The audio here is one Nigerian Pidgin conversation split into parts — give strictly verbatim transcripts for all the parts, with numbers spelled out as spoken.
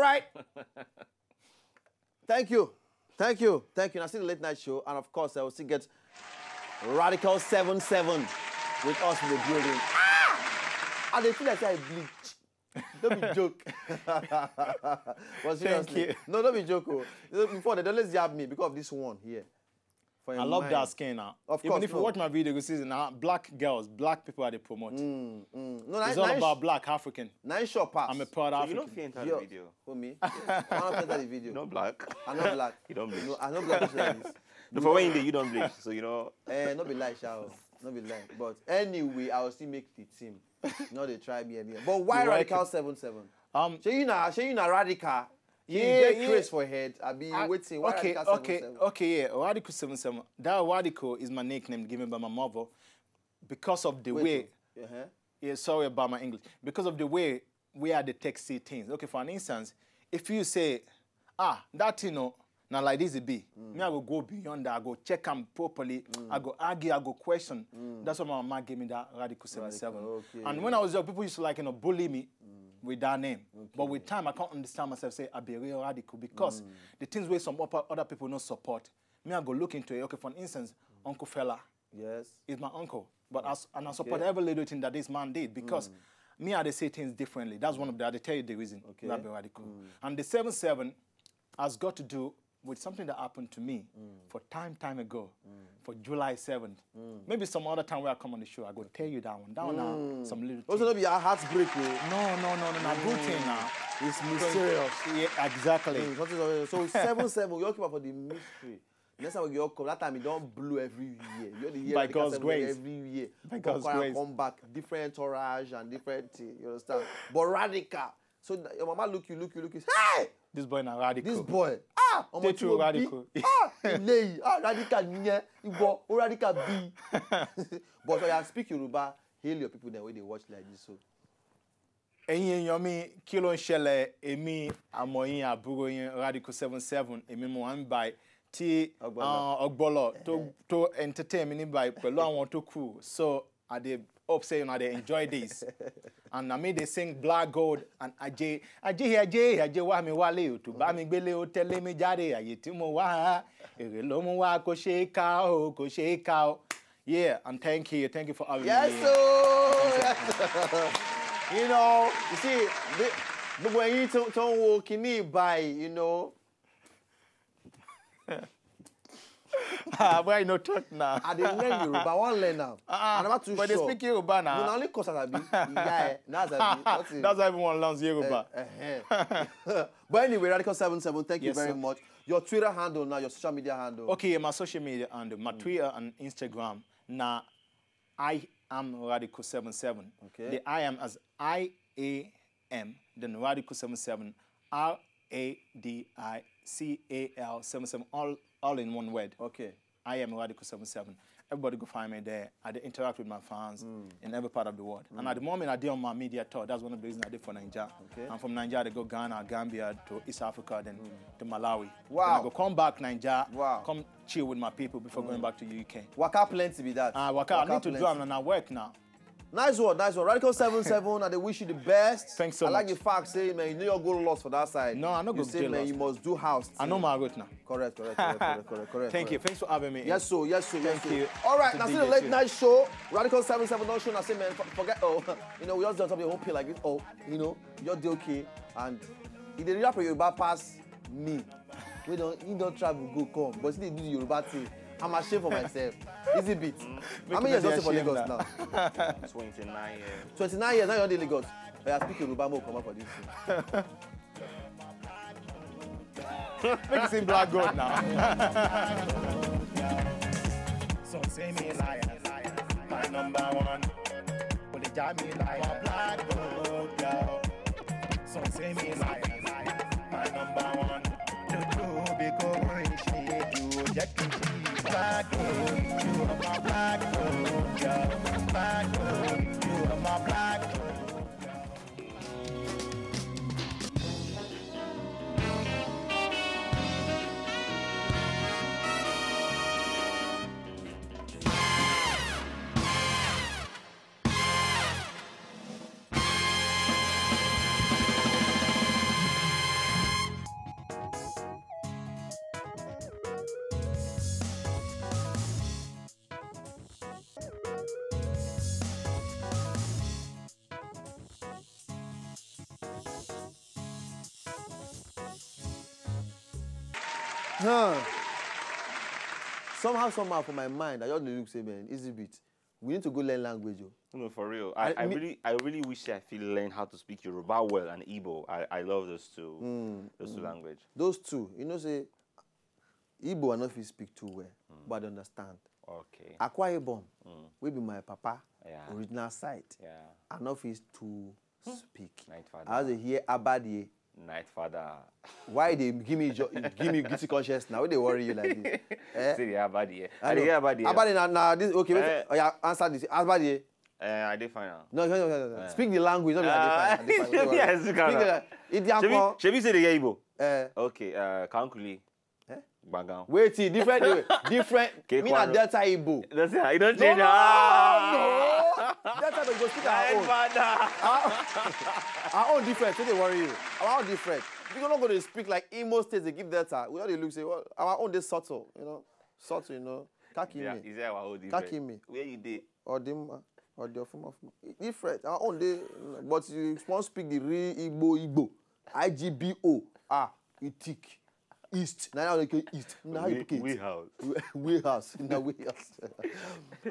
Right. Thank you. Thank you. Thank you. And I see the late night show. And of course, I will still get Radical seven seven with us in the building. Ah! And they feel like I bleach. Don't be joke. But seriously. You. No, don't be joke. Oh. Before, they always jab me because of this one here. I love that skin now. Of course, Even if no. you watch my video, you see now black girls, black people are the promote. Mm, mm. No, it's all about black African. Nine shop pass. I'm a proud so African. You don't fear enter the video. For me, I don't enter the video. No black. I'm not black. You don't bleach. No, I'm not black. Like this. The for when you don't bleach, so you know. Eh, not be lie, shall. Not be lie. But anyway, I will still make the team. No, they try me anyway. But why Radical seven seven? Um, so you know, so you know Radical. Yeah, yeah. Craze for head. I be I, waiting. Why okay, okay, seven seven? Okay, yeah. Radical seven seven. That Radical is my nickname given by my mother because of the Wait, way. Uh-huh. Yeah, sorry about my English. Because of the way we are the taxi things. Okay, for an instance, if you say, ah, that you know, now like this it be. Mm. Me, I go go beyond that. I go check them properly. Mm. I go argue. I go question. Mm. That's why my mama gave me that Radical seven seven. Okay. And when I was young, people used to like you know bully me mm. with that name. Okay. But with time, I can't understand myself say I be a real radical because mm. the things where some other people no support. Me, I go look into it. Okay, for instance, mm. Uncle Fela. Yes. Is my uncle, but as and I support yeah. every little thing that this man did because. Mm. Me, I they say things differently. That's one of the, I tell you the reason okay. I be radical. Mm. And the seven seven has got to do with something that happened to me mm. for time time ago mm. for July seventh. Mm. Maybe some other time where I come on the show, I go tell you that one. That one now, mm. some little. Also, not be a heartbreak. Eh? No, no, no, no, no. Good thing now. It's mysterious. Yeah, exactly. Mm, so seven seven, you occupy for the mystery. Next time you come, that time you don't blow every year. You the year by God's grace. Every year. By God's grace. Come back, different entourage and different thing. You understand? But radical. So your mama look you, look you, look you. Hey! This boy na radical. This boy. Ah! Ọmọ tí o bí. Radical. Ah! Ilé yìí. Ah, radical nìyẹn. Ìwọ, o radical bí. But I speak Yoruba. Hail your people then when they watch like this. So. Ẹ̀yin èèyàn mi, kí ló ń ṣẹlẹ̀? Èmi àmọ́ yín àbúrò yín Radical seven seven, èmi mo wà ń báyìí tí ọgbọ́lọ̀ tó tó entertain mi ní báyìí pẹ̀lú àwọn tó kù. So I dey hope say una dey enjoy this. And na me dey sing Black Gold and Ajé Ajé Ajé Ajé wá mi wálé o, tó bá mi gbélé o, tẹ̀lé mi jáde, àyè tí mo wá èrè ló mú wá, kò ṣeé ká o, kò ṣeé ká o. Yeah, and thank you. Thank you for having yes, me. Yes, sir. You know, you see, gbogbo ẹ̀yin tó ń wo kìíní báyìí, you know. Ah, why you no talk now? I dey learn Yoruba, I wan learn now. Uh-uh, I'm not too but sure. But they speak Yoruba now. You only cause as I be. Yeah, that's as I be. That's why everyone learns Yoruba. Uh, uh-huh. But anyway, Radical seven seven, thank yes, you very sir. much. Your Twitter handle now, your social media handle. Okay, my social media handle, my mm. Twitter and Instagram. Now, I am Radical seven seven. Okay. The I am as I A M, then Radical seven seven, R A D I C A L seven seven, all, all in one word. Okay. I am Radical seven seven. Everybody go find me there. I interact with my fans mm. in every part of the world. Mm. And at the moment, I do on my media tour. That's one of the reasons I did for Nigeria. Okay. I'm from Nigeria. They go Ghana, Gambia, to East Africa, then mm. to Malawi. Wow. Then I go come back Nigeria. Wow. Come chill with my people before mm. going back to U K. Waka plenty be that. Ah, uh, waka. waka. I need plenty. to do and I work now. Nice one, nice one. Radical seven seven, and they wish you the best. Thanks so I much. I like the fact, say, man, you know your goal lost for that side. No, I know you say, man, you must do house. I know my route now. Correct, correct, correct, correct, correct, correct. Thank correct. you. Thanks for having me. Yes, so, yes, so, yes, Thank so. you. All right, now see the late too. night show. Radical seven seven don't show, now say, man, forget, oh, you know, we just done something, hope you like it. Oh, you know, you're the okay. And if they rap your back pass, me. We don't, he don't travel, go come. But see, they do the Yoruba thing. I'm ashamed for myself. Easy beat. Mm. How many years also for Lagos now? twenty-nine years. twenty-nine years, now you're in Lagos. But I speak Yoruba more come up for this thing. Make it seem black God now. So say me liar, my number one. Put the jam me liar, black God, girl. So say me liar, my number one. Do do because she do, Jackie, she black God. You are my black God, girl. Black God, you are my black God. Huh. Somehow, somehow, for my mind, I just dey look say, man, easy beat. We need to go learn language, oh. No, for real. I, I- I me- really, I really wish I feel learn how to speak Yoruba well and Igbo. I, I love those two, those two language. Those two, you know, say, Igbo I no fit speak too well, but I dey understand. Okay. Akwa Ibom, wey be my papa Yeah. original side, Yeah. I no fit too speak. Night father. I just dey hear Abadie. Night father. Why they give me jo- give me guilty conscience now? What they worry you like this? Eh? See the Abadi. I I know. dey hear Abadi. Abadie, now, now this, okay, wait, Eh. oh, yeah, answer this. Abadie. Uh, I dey fine now. No, no, no, no, no. Speak the language. Not be I dey fine. I dey fine. Don't worry. Yes, you can. Speak the language. Idiakon. Shebi, Shebi say the Igbo. Eh, Okay. Uh, Kankuli. Eh? Gbangan. Wait, see, different way. Different. K Me na Kwaro. Delta Igbo. That's it. You don't No, change. no, Ah! no. Delta Igbo go speak our Night own. father. Our, our own different. So they worry you. Our own different. You no go dey speak like Imo State. They give Delta. We all dey look say, well, our own dey subtle. You know, subtle. You know, Kakimi. Yeah, is that our own Kakimi. Where you dey? Odimma, Odiofuma, different. Our own dey, but you won't speak the real Igbo Igbo. I G B O. Ah, you tick. East. Now you East. Now you We, pick it. we house. We house. Now we house.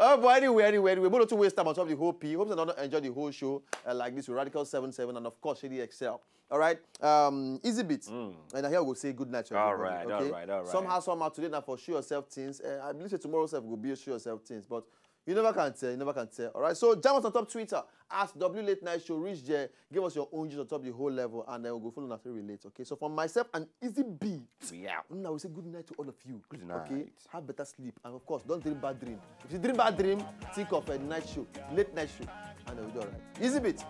Oh, but anyway, anyway, anyway, we don't too waste time on top of the whole P. Hope you don't enjoy the whole show uh, like this with Radical seven seven and of course Shady Excel. All right, um, easy beat. And here we'll say good night to All everybody. Right, Okay? All right, all right. Somehow, somehow today now for show yourself things. Uh, I believe say tomorrow self will be a show yourself things, but you never can tell. You never can tell. All right. So jam us on top Twitter at W Late Night Show. Reach there. Give us your own juice on top the whole level, and then we'll go follow and relate. Okay. So from myself and Easy Beat. We out. Now we say good night to all of you. Good Okay. Night. Have better sleep, and of course, don't dream bad dream. If you dream bad dream, think of a night show, late night show, and then we'll do all right. Easy Beat.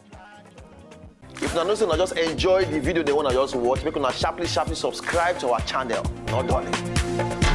If una know say una just enjoy the video they wanna just watch, make una sharply sharply subscribe to our channel. Not darling.